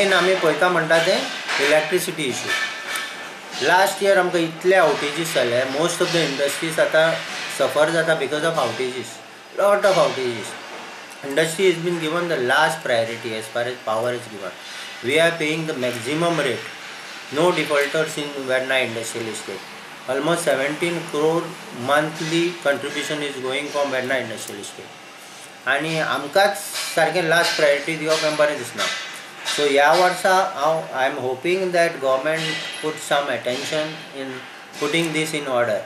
आमी पळयता म्हणटा तें इलेक्ट्रिसिटी इशू. लास्ट इयर आमकां इतले आवटेजीस जाले, मोस्ट ऑफ the industries आतां सफर जाता because of outages, lot of outages. Industry is been given the last priority as far as power is given. We are paying the maximum rate. No defaulters in Verna industrial estate. Almost 17 crore monthly contribution is going from Verna industrial estate. आनी आमकांच सारकें last priority दिवप हें बरें दिसना. So ह्या वर्सा हांव I am hoping that government put some attention in putting this in order,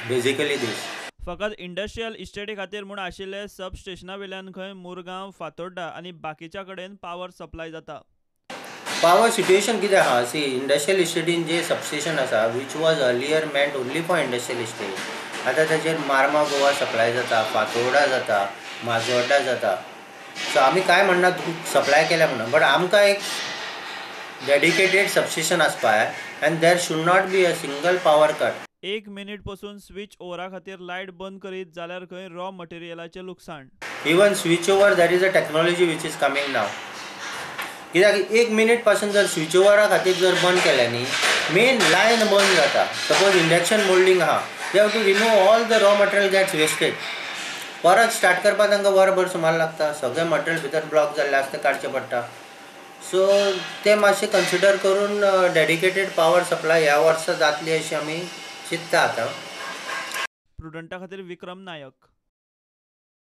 basically this. फकत इंडस्ट्रियल इस्टेटी खातीर म्हूण आशिल्ले सब स्टेशना वयल्यान खंय मुरगांव, फातोड्डा आनी बाकीच्या कडेन पावर सप्लाय जाता. पावर सिट्युएशन कितें आहा, सी इंडस्ट्रियल इस्टेटीन जे सबस्टेशन आसा which was earlier meant only for industrial estate, आतां ताचेर मार्मा गोवा सप्लाय जाता, फातोर्डा जाता, माजोर्डा जाता. सो आमी कांय म्हणना सप्लाय केल्या म्हणून, बट आमकां एक डेडिकेटेड सबस्टेशन आसपा जाय and there should not be a single power cut. एक मिनीट पसून स्विच ओवरा खातीर लायट बंद करीत जाल्यार खंय रॉ मटेरियलाचें लुकसाण. Even switch over there is a technology which is coming now. कित्याक एक मिनीट पासून जर स्विच ओवरा खातीर जर बंद केलें न्ही, मेन लायन बंद जाता. सपोज इंडक्शन मोल्डींग आहा, they have to remove all the raw material gets wasted. परत स्टार्ट करपाक तांकां वरभर सुमार लागता, सगळें मटेरियल भितर ब्लॉक जाल्लें आसता, काडचें पडटा. सो तें मातशें कन्सिडर करून डेडिकेटेड पावर सप्लाय ह्या वर्सा जातली अशी आमी चिंत्ता आतां. प्रुडंटा खातीर विक्रम नायक.